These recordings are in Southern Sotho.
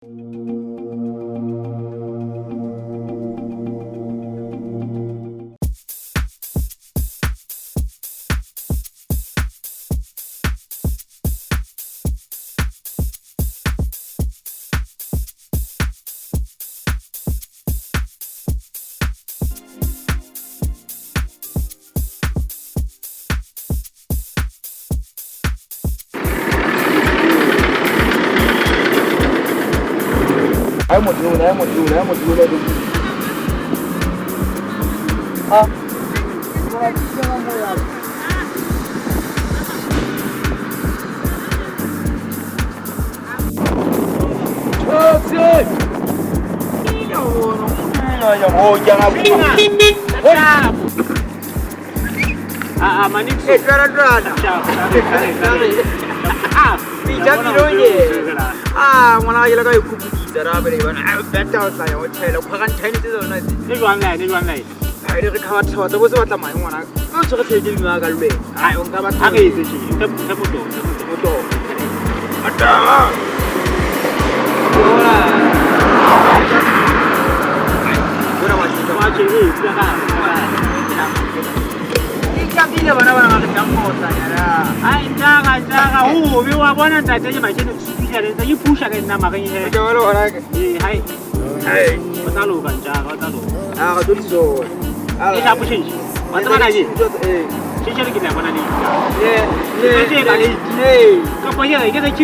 Keep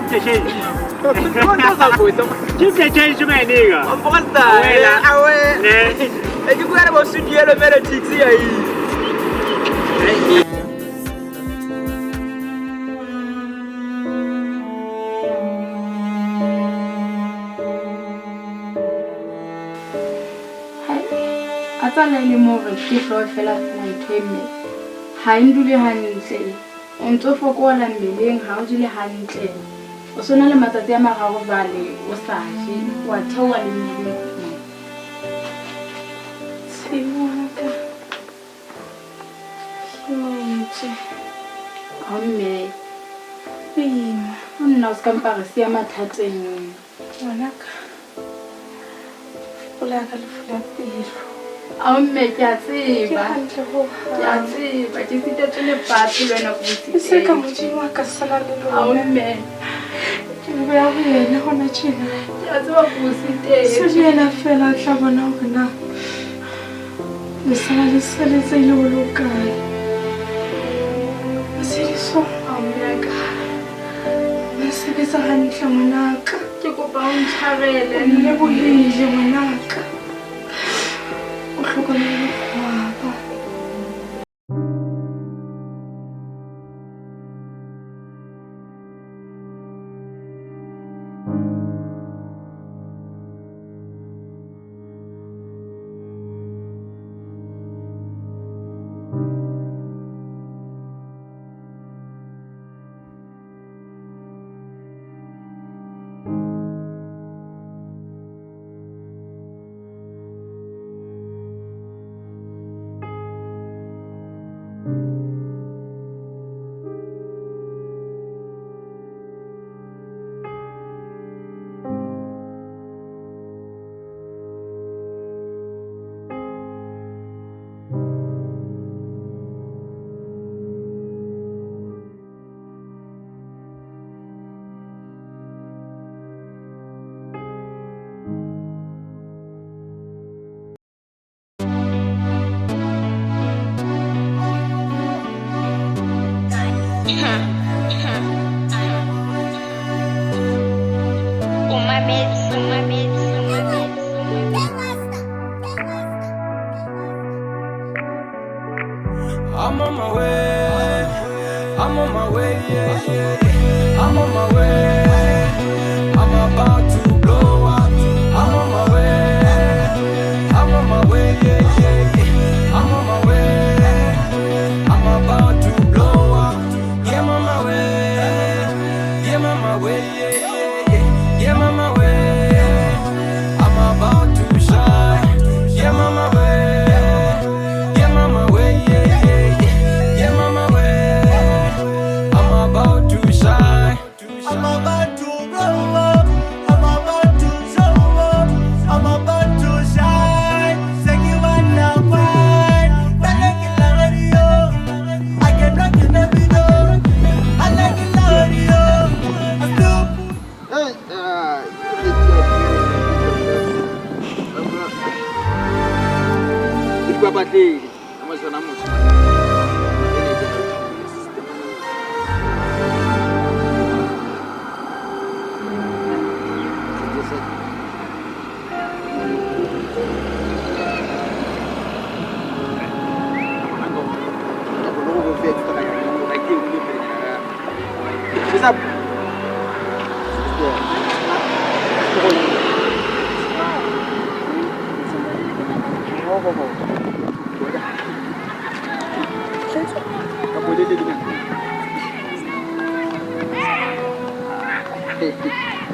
the change. Keep the change, my nigga. A tsana le mo re ke tlo fela ntho e mme ha e ndule hantle o ntso fokola mmeleng ha o dule hantle o sona le matsatsi a mararo jwale o sa je wa theoha le mmeleng. Tshimaka ke montse a mme boima nna o se ka mpa re siya mathateng ngwanaka o la ka lefu la pelo. A mme ke a tseba ke a tseba ke sitetswe lefatshe le wena o se ka Modimo a ka sala le lona. A mme ke beya ho yena hona tjena ke a tseba ko sitetse se le yena fela a tla bona hore na le sala le saletse le ho lokae. Masediso a mme ka ba sebetsa hantle ngwanaka ke kopa o ntshwarele lebohile ngwanaka o hlokomele kgwaba. I'm on my way, I'm on my way, yeah, yeah, yeah. I'm on my way, I'm about to blow up. I'm on my way, I'm on my way, yeah, yeah, yeah. I'm on my way, I'm about to blow up. Yeah, I'm on my way, yeah, I'm on my way, yeah, yeah, yeah. Yeah, I'm on my way, Dipapatlele ka maswana motho.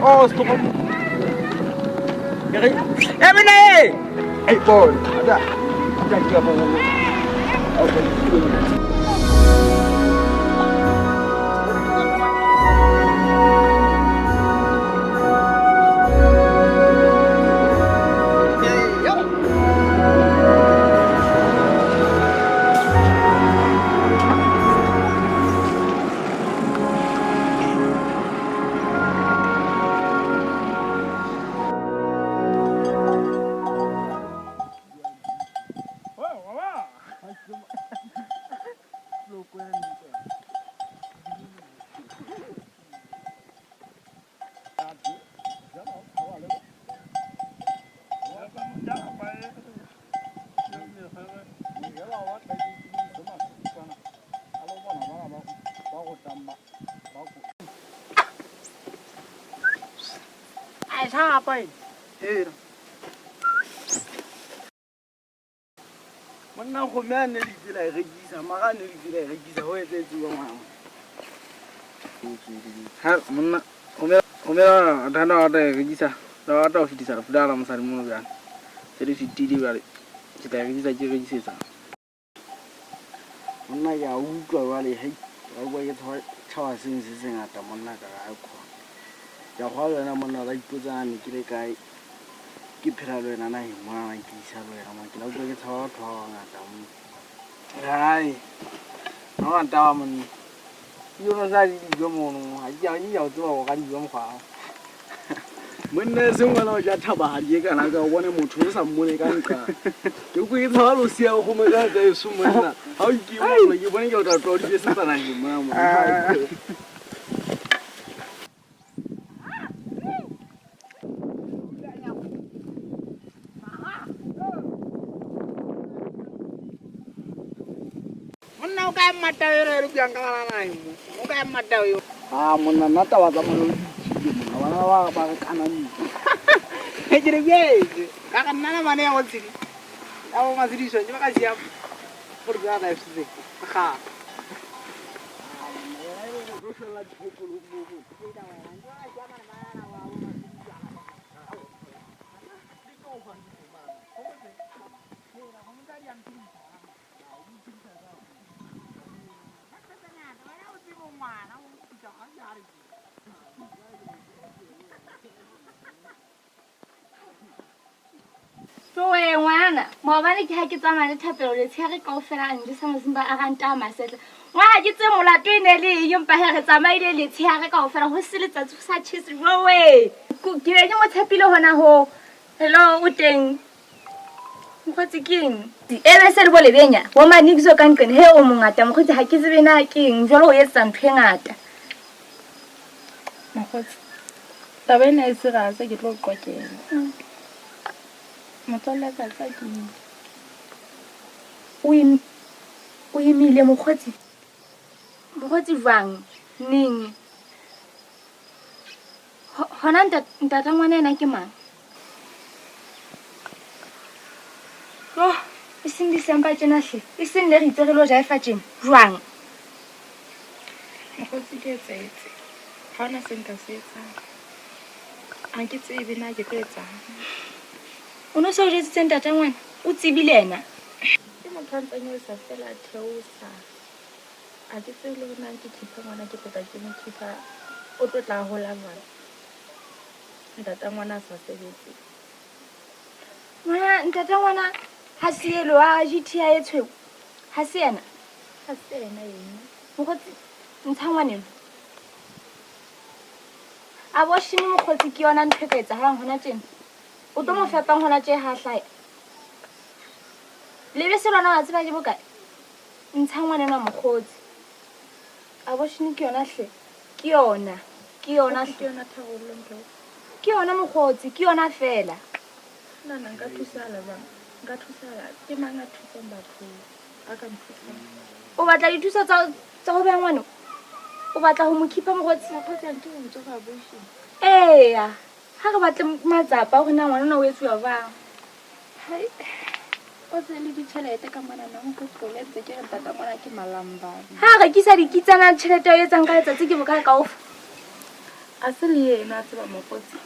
Oh, stop. Hey, boy. Monna go me a ne ditsela e rekisa mara ne ditsela e rekisa ho etsetsuwa ngwana. Ha monna o me thana wa ta rekisa la wa ta ho fetisa re fudala mosadi mono bjang. Se di fetile jwale ke tla rekisa ke rekisetsa. Monna ke a utlwa jwale hei ba bua ke tshaba seng se sengata monna ka ga khona. Ke a kgwa le wena monna la ipotsa ne ke le kae ke phela le wena naheng mona ke isa le wena monna ke la utlwa ke tshaba batho ba bangata monna. Hai. Ha wa taba monna. Yo no sa di dijo mono ha ke a o tseba go ka dijo mokgwa. Monna e seng wena o ja thabahadi e kana ka o bone motho o sa mmone ka nqa. Ke utlwe ke tshaba losia o gome ka tsa eso monna. Ha o ke monna ke bone ke o tla tloa dibese tsa naheng mona monna. Monna o kae mmatao ena e re buang ka ngwana naheng mo? O kae mmatao eo? Ah monna nna taba tsa monna o di tsile monna bana ba ba re kana ntlo. Ke re buetse ka ga nna namane ya go tshedi. Ya bo matsediso ke ba ka sia gore ba life se. Ga. Tloe ngwana, maobane ke ha ke tsamaya le Thapelo letshehare kaofela a njesa masimba a ranta a masetla. Ngwana ke tse molato e ne le eng empa he re tsamaile letshehare kaofela ho se letsatsi ho sa tjhese jowe. Ke be ke mo tshepile hona ho. Hello o teng. Mokgotsi ke eng? E be se le bo lebenya, bo manibso ka nqeng he o mongata mokgotsi ha ke tsebe na ke eng jwale o etsa ntho e ngata. Mokgotsi, taba ena e serious ke tlo qoqela. Motswalle ka tsa ke o imile mokgotsi. Mokgotsi jwang? Neng? Hona ntata ngwana ena ke mang? Oh, e seng December tjena hle. E seng le re itse re lo jaifa tjena. Jwang? Mokgotsi ke etsetse. Ha hona se nka se etsang. Ha ke tsebe na ke tlo etsang. O no se o jwetsitse ntata ngwana? O tsebile ena? Ke motho a ntseng nyolosa fela a theosa. Ha ke tsebe le hore na ke khipha ngwana ke tlotla ke mo khipha o tlo tla hola jwang. Ntata ngwana a sa sebetse. Ngwana ntata ngwana ha se elo a GTI e tshweu. Ha se yena? Ha se yena ena. Mokgotsi ntsha ngwaneno. Abortion mokgotsi ke yona ntho e ka etsahalang hona tjena. O tlo mo fepang hona tje ha hlaha. Lebese lona wa tseba ke bokae? Ntsha ngwana enwa mokgotsi. Abortion ke yona hle. Ke yona. Ke yona Ke hle. yona tharollo ntho. Ke yona mokgotsi, ke yona feela. Nna nka thusahala jwang? Nka thusahala. Ke mang a thusang batho? A ka nthusang. O batla dithuso tsa ho beha ngwana? O batla ho mo keepa mokgotsi? Mokgotsi a nke o ntse go abortion. Eya. Ha re batle matsapa hore na ngwana ona o etsuwa jwang. Hai. O tse le ditjhelete ka mona na nkgotlole ntse ke re ntata ngwana ke malambane. Ha a rekisa dikitsana tjhelete eo etsang ka letsatsi ke bokae kaofa? A se le yena a tseba mokgotsi.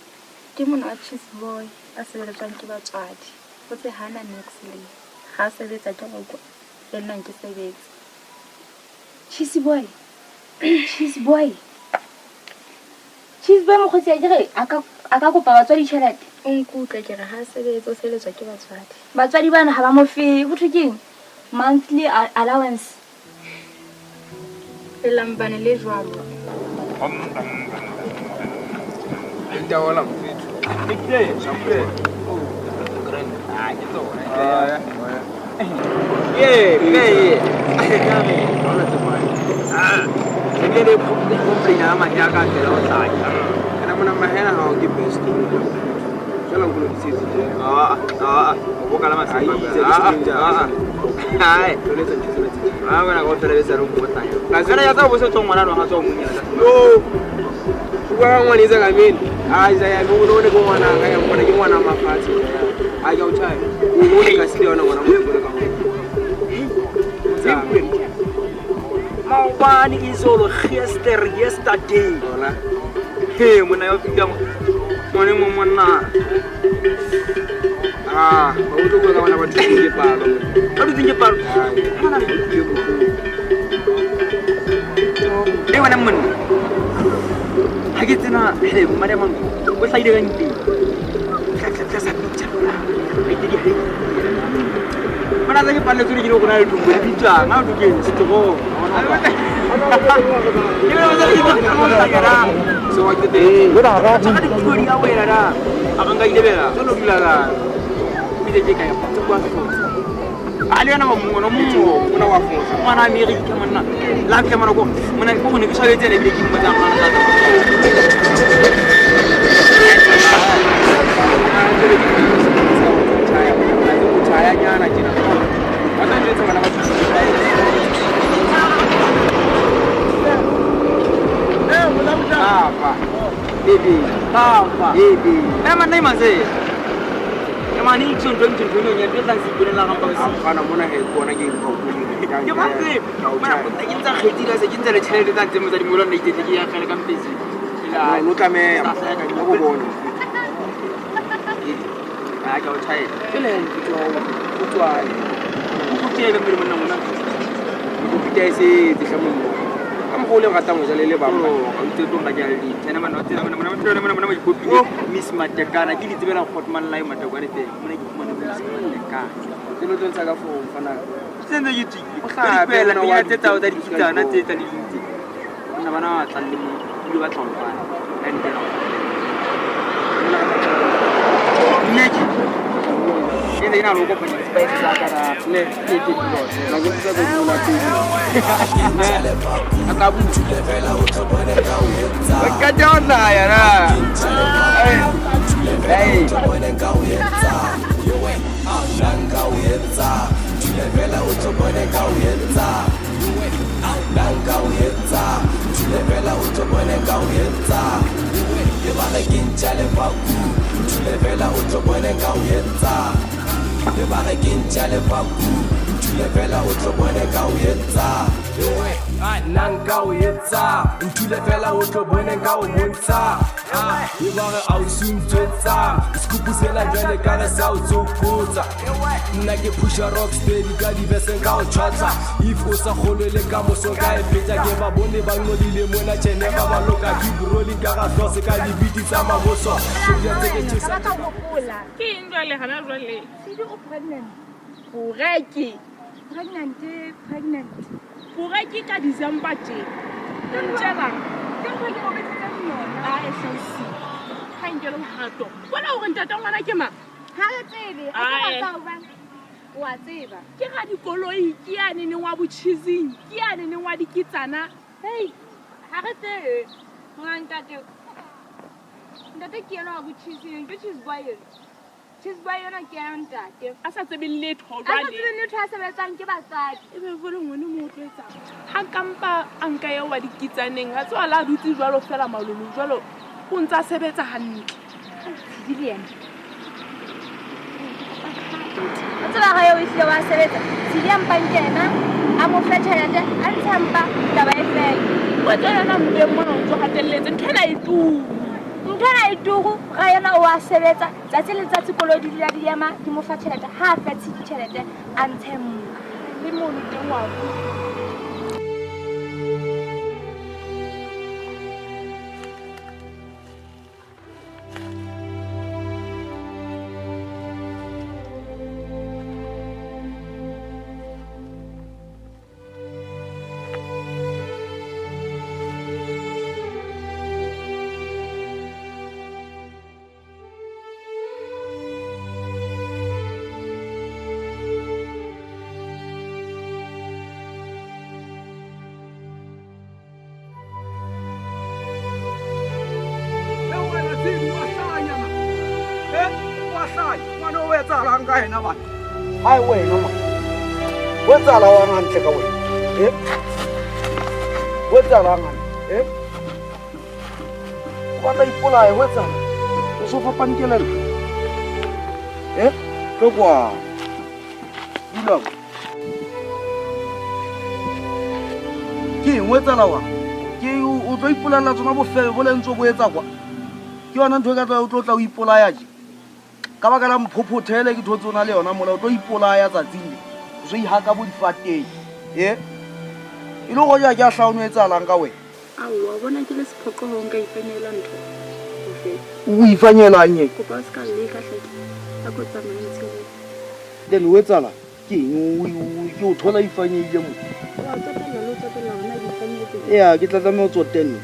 Ke mona wa cheese boy a sebeletswang ke batswadi. O tse hana niks le. Ha a sebetsa ke go le nna nke sebetse. Cheese boy. Cheese boy. Cheese boy mokgotsi a kere a ka kopa batswadi tjhelete. O nkutlwe ke re ha a sebetse o sebeletswa ke batswadi. Batswadi bana ha ba mo fe ho thwe keng? Monthly allowance. Lelambane le jwalo. Ntaola mfethu. Maobane izolo yesterday. Hey, monna yo fika ngwane mo monna. Ah, ba o tlo bua ka bana ba dutseng ke palo. Ba dutseng ke palo. Bana ba utlwile bohloko. E wena monna. Ha ke tsena he madam o hlahile ka nteng. Tla sa picture. Ba itse di he. Bana tsa ke palletswe ke le rona le tlung le bitswang ha o dukeng setoro. Ke le botsa ke tlo Se wa ke teng. Tsaka di ya wena na. A ka nka ilebela. Tsolo dula ka. Ile ke ka ya kwa fosa. A le yena mo no mo Ona wa fosa. ngwana Amerika monna. La ke mona ko mona ko ne ke swabetse le bile ke mmotsa ngwana tata. Chaya nyana tjena. Ba tla njwetsa bana ba Papa. Baby. Papa. Baby. Eh manna imase. Ke mane itse ntho ntho ntho nya tla se iponela ga mpa se. Mfana mona he kona ke nka o Ke ba tse. Mana go ke ntsa kgetsi la se ke ntsa le tjhelete tsa ntse motsadi mo lona itetle ke ya kgele ka mpetse. No tlameha o go bona. Ah ke o tjhaela. Tsela ya ntho o tswale. O kutele mmele monna mona. O kuta se tse monna. Ka mokgwa o le ratang ho ja le le bang. O itse tlo nka ke a le tsena mana tsena mana mana mana mana mana ikopile Miss Matekana ke di tsebela Hotman Live Matekane teng. Mona ke fumana Miss Matekana. Tseno tlo ntsha ka phone mfana. Tse ntse ke tsi. O hlabe Fela mona wa pina tse tsa tsa di- dikitsana tse tsa le dintse. Nna bana ba tlang le mo ile ba tla ho lwana. Ka di kena. Nnete. E ne ina lo kopanya spice tsa ka na Ne. ke ke dilo. Na ke tsa go la pele. A ka butse. Ba ka jona ya na. Hey. Nna o etsa nthule fela o tlo bone nka o bontsha e ba re a o suntswetsa sekupu sena jwale ka re sa o tsokotsa nna ke pusha rock steady ka dibeseng ka o tshwatsa if o sa kgolwe le ka moso ka e fetsa ke ba bone ba ngodile mona tjene ba ba loka keep rolling ka ga hlose ka dibiti tsa maboso ke ja tse ke tjhesa Ka hopola. Ke eng jwale hana jwale? Sidi o pregnant. Boreki. Pregnant, pregnant. Boreki ka December tje. O ntjelang? Ke ntho ke o bitsitseng yona. A e hlausi. Ha nke le bohato. Bona hore ntata ngwana ke mang? Ha re tsebe. A ke Ae. batla ho bang. Wa tseba. Ke ga dikoloi ke yane neng wa botšhizing ke yane neng wa dikitsana. Hei, ha re tsebe. Ngwa ntate. Ntate ke yena wa botšhizing, ke cheese boy ena. Cheese boy yona ke ya ntate. A sa tsebeng letho A sa jwale. tsebeng letho a sebetsang ke batswadi. E be jwale ngwane mo o tlo etsang? Ha nkampa a nka eo wa dikitsaneng, a tswa la dutse jwalo fela malome jwalo o ntsa sebetsa hantle. Tshidi le yena. O tseba ga eo ehlile wa sebetsa. Tshidi a mpang ke yena, a mo fe tjhelete, a ntshe mpa, taba e fele. O tlo yona mpeng mona o ntso hatelletse, ntho ena e turu. Ntho ena e turu, ra yena o a sebetsa, tsatsi le letsatsi koloi di dula di ema, di mo fa tjhelete. Ha a fe Tshidi tjhelete, a ntshe mpa. Le mono teng wa bua. Hai wena ma. O etsala wa hantle ka wena. Eh? O etsala hantle. Eh? O batla ipolaya o etsala. O so fapane kelello. Eh? Tlo kwa. Dula. Ke eng o etsala wa? Ke o tlo ipolella tsona bofebe bo le ntse bo etsa kwa. Ke yona ntho e ka tla o tlo tla o ipolaya je. Ka baka la mphophothele ke thotse o na le yona mola o tlo ipolaya tsatsing le. O so ihaka bo difateng. Eh? E le hoja ke a hlaha o etsahalang ka wena. Aowa, o bona ke le sephoqo ho nka ifanyela ntho. O ifanyelang e? Kopa o se ka leka hle. A ko tsamaye ntshebe. Then o etsala ke eng? Ke o thola ifanyeile mo. Wa tsotella le o tsotella hona ke ifanyetse. Eya, ke tla tlameha ho tsotella.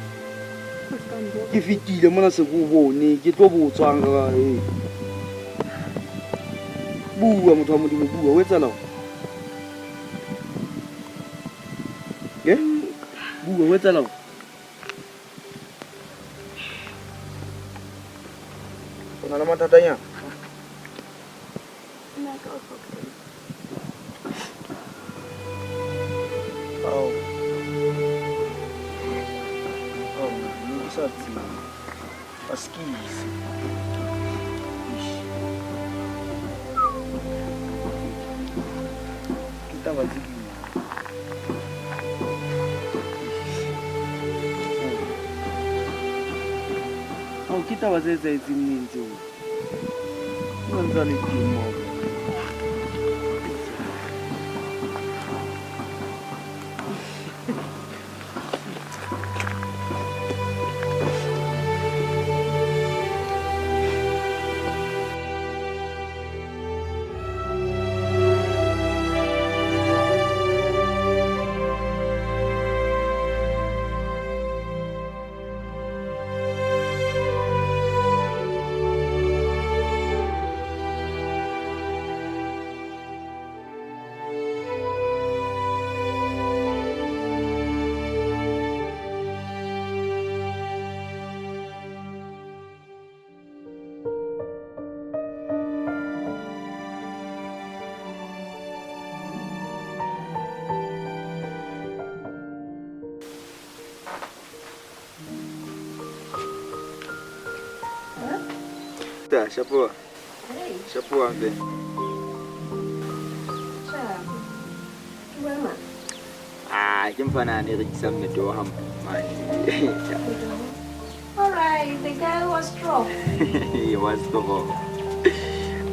Ke fetile mona se ko bone, ke tlo botswang ka e. Bua motho wa Modimo, bua o etsala. Eh? Bua o etsala. O na le mathatanyana? Nna ka o hloka. Ao. Ao, ne ke sa tsebe. Askies. Ke taba tse ding. Ao, ke taba tse etsahetseng neng tseo? Ke ntse a le teng moo. Shapoa. Shapoa mpe. Ah, ke mfana ne rekisang metoho ha mane. All right, the guy was strong. He was strong.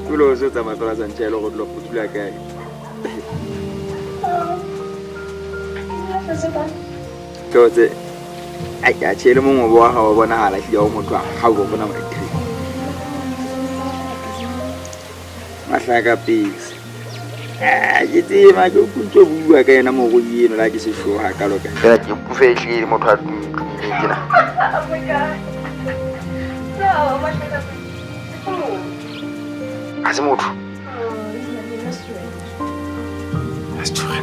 Tulo o so tsamaya fela sa ntjha le go tlo go dula kae. Totse. Ai a tjhele mongwe wa hao bonahala hlile o motho ha o bona maithi. Mahlaka pele. Ah, ke tseba ke o bua ka yena morui eno la ke seshoha hakalo ka. Fela ke kufehlile motho a tumileng tjena. Oh my God. No, mahlaka pele. Ha se motho. Oh, he's not in restaurant. Restaurant.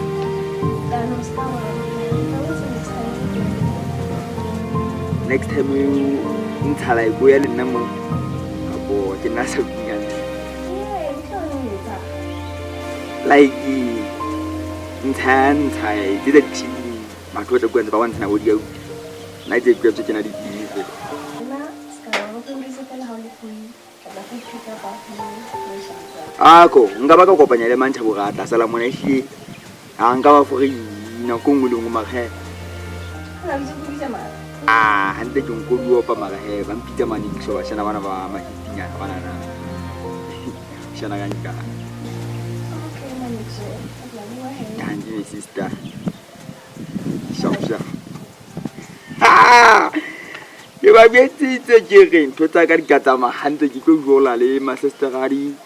Next time you ntshala e boya le nna mo kapo ke nna sa kunyana. Like ntsha ntsha e tse di batho ba tla kuantse ba bontsha bo di ya nna tse ke tsena di di. Ako nka ba ka kopanya le mantsha borata sala mona ehlile ha nka ba fore nako nngwe le nngwe mara he. Ah, hantle ke nko bua pa mara he ba mpitsa mane ke so ba shana bana ba mahitinyana bana na. Shana ka nka. Okay, manitso. Thank you sister. Sharp sharp. Ah! Ke ba betsitse ke re ntho tsa ka di ka tsamaya hantle ke tlo jola le ma sister ga di.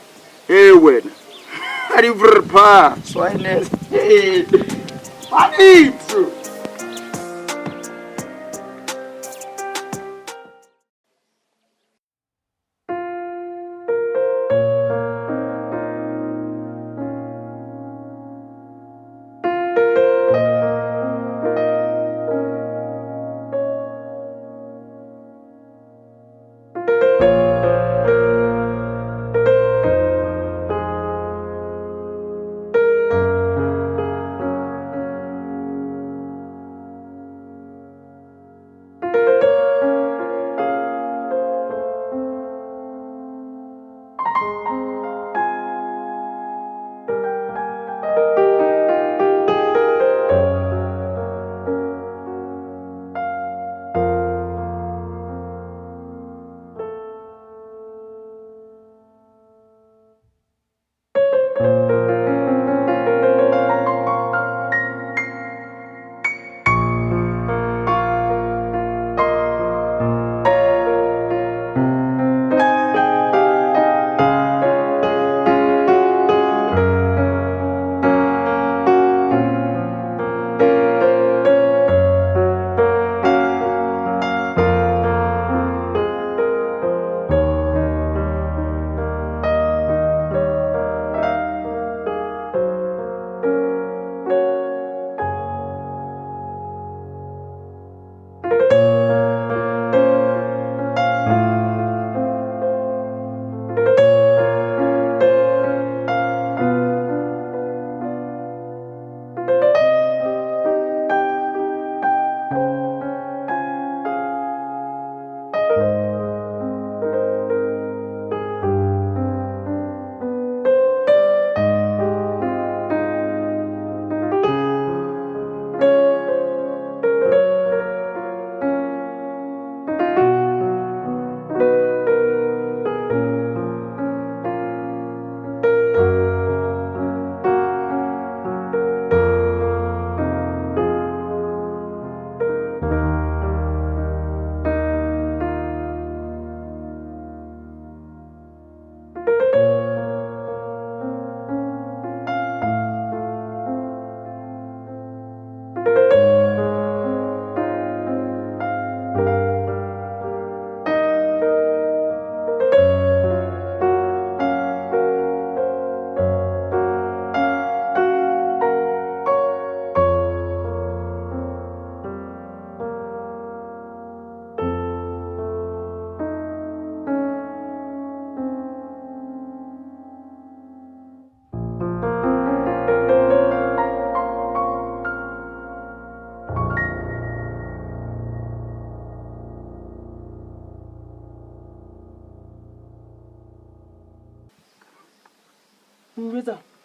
Hey wena. Ha di vrpa. Swines. Hey. Manitso.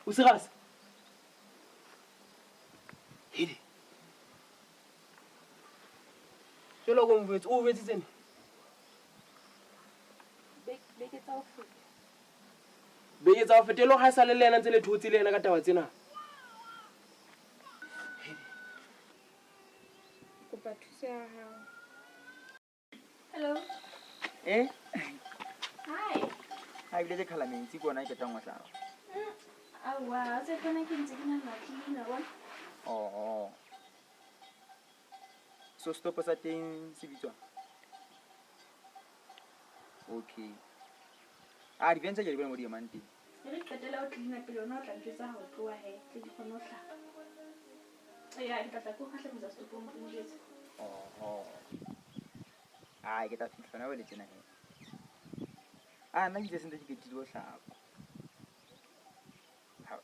O serious? Hele. Jwalo ko mvetse, o betsitse ne? Beke tsa ho feta. Beke tsa ho feta lo ha sa le le yena ntse le thotse le yena ka taba tsena. Kopa thuso ya hao. Hello. Eh? Hi. Ha ile ke khala metsi kona ke tang wa hlaba. Awa, se kona ke ntse ke na la cleaner wa. Oh. So stop sa teng se bitswa. Okay. Ah, di venture ke di bona mo di emang teng. Re qetela ho cleaner pele ona o tla ntjwetsa ha o tloha he, tle di kgone ho hlapa. Ya, ke tla tla ke o kgahlamisa setopong o jwetse. Oho. Ai, ke tla fihla hona jwale tjena he. Ah, nna ke itse sentse ke qetile ho hlapa. Ha.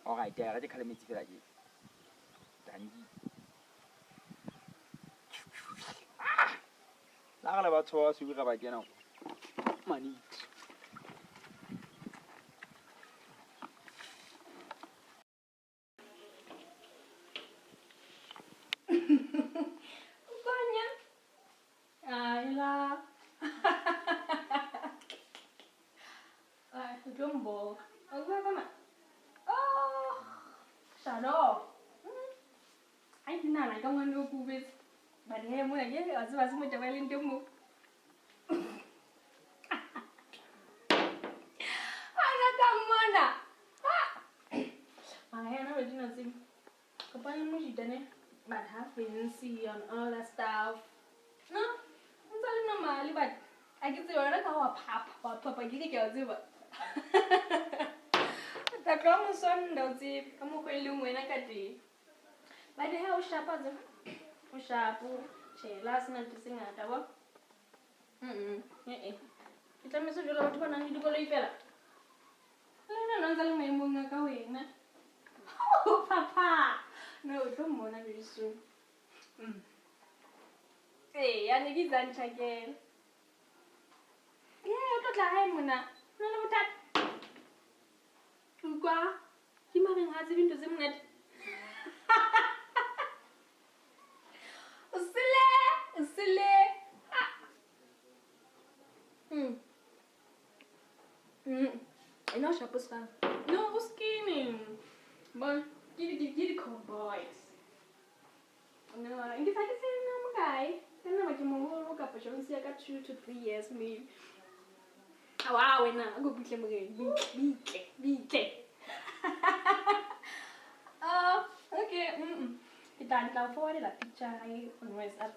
Alright, ya re ke khale metsi fela ke. Danki. Ah! La re le batho ba basweu ra ba kena. Maniti. Konya. Ai la. Ai, o tlo mboka. O bua ka mang? Oh, Shado. Ai, ke nahana ka ngwana o ke o betse. But he mona ke wa tseba se mo taba e leng teng moo. Ha na ka mmona. Ha. Mara yena o dina tsebe. Kopane mojita ne. But ha fancy and all that stuff. No, ntse le normal but a ke tsebe wena ka wa phapha, wa phapha ke ke a tseba. Tla tloha mosonda o tsebe ka mokgwa e leng wena ka teng. But he o shapa tsebe. O shapo, tjhe, la sena ntho tse ngata bo. Eh eh. Ke tlametse jwalo batho ba nang le dikoloi fela. Le nna no ntse le maemong a ka wena. Oh, papa. No, o tlo mmona very soon. Ee, ya ne ke itse a ntjhakela. Yeah, o tlo tla hae mona. Ho na le bothata. Utlwa, ke mareng ha tsebe ntho tse monate. O sele, o sele. Ah. Ena o shapo sefang. No, o skinny. Bon, ke di cowboys. No, nke sa ke tsebe na mokae. Ka nna ba ke moholo kapa jwang siya ka 2 to 3 years maybe. Awa wena, a ko butle moreng. Bitle, bitle. Oh, okay. Ke tla o forwardela picture ya hae on WhatsApp.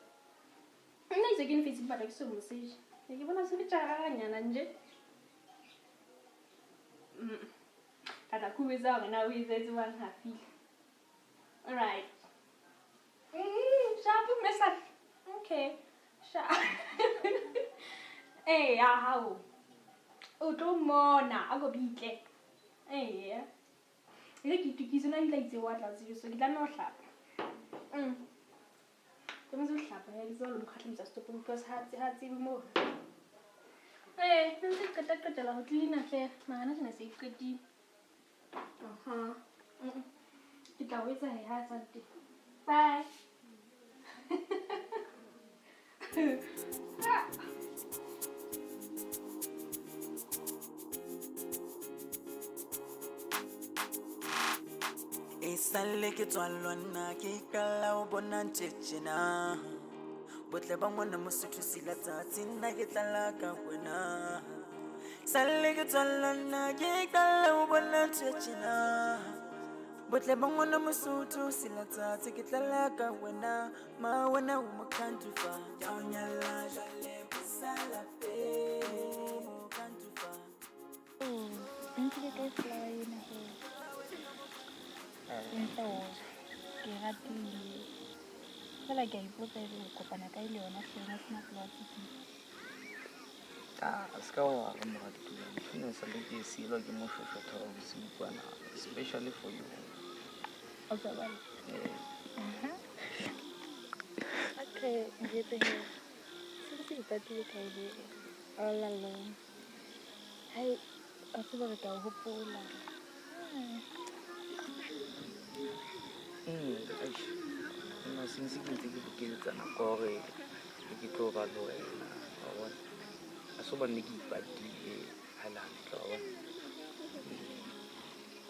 Nna itse ke ne Facebook batla ke so message. Ke bona se le tjaranyana nje. Ka tla kubetsa hore na o etsetse jwang ha fihla. All right. Sharp message. Okay. Sharp. Eh, ya hao. O tlo mona, a go bitle. Eh. Le ke itukise na ntla itse wa tla tsebiso, ke tlameha ho hlapa. Ke motse ho hlapa, ya ke tseba lo mokgahlamisa setopong because ha tsebe moo. Eh, ntse ke qeta qetela ho cleaner fela, mara nna tjena se ke qetile. Aha. Ke tla o etsa he ha tsa teng. Bye. E sale ke tswallwa nna ke qala ho bona ntjhetjena. Botle ba ngwana Mosotho sila tsatsi nna ke tlala ka wena. Sale ke tswallwa nna ke qala ho bona ntjhetjena. Botle ba ngwana Mosotho sila tsatsi ke tlala ka wena. Ma wena o mokhantufa. Ke o nyala jwale ke sa lapeng. Mokhantufa. Oh, nkile kae flower ena he? Ntle o ke ratile. Fela ke a ipotsa ebe o kopana kae le yona hle wena o sena flower tse ding. Ah, se ka wa re moratuwa. Ntho ena sa le ke silwa ke moshweshwetha wa bosiu kwana, especially for you. O tsa bala? Eh. Aha. Okay, njetse he. Se ke se ipatile kae he? All alone. Hai, a tseba re tla o hopola. Eish. Nna since ke ntse ke bokeletsa nako ya hore ke tlo ba le wena, wa bona. A so bane ke ipatile ha le hantle, wa bona.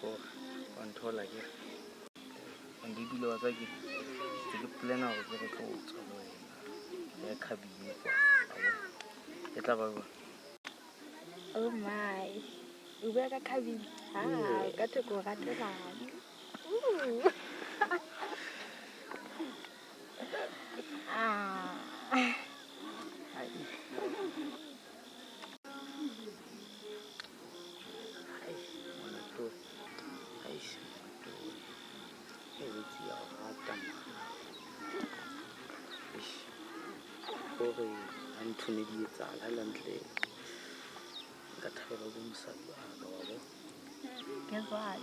Kore wa nthola ke. And ebile wa tseba ke ntse ke plan-a hore ke re tlo tswa le wena. Re ye cabin kwa, wa bona. E tla ba jwang? Oh my. O bua ka cabin? Ha, ka thwe ke o ratelang. Ooh. Ah. Ai. Ai, ngwana to. Ai, ngwana to. ntho ne di etsahala ha e le hantle nka thabela ho be mosadi wa ka wa bo. Guess what?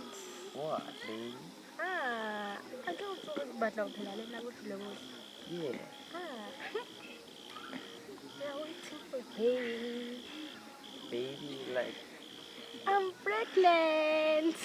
What, baby? Ah, a ke o tsore o batla ho phela le nna bophelo bohle. Yeah. Ah. We are waiting for baby. Baby, like I'm pregnant.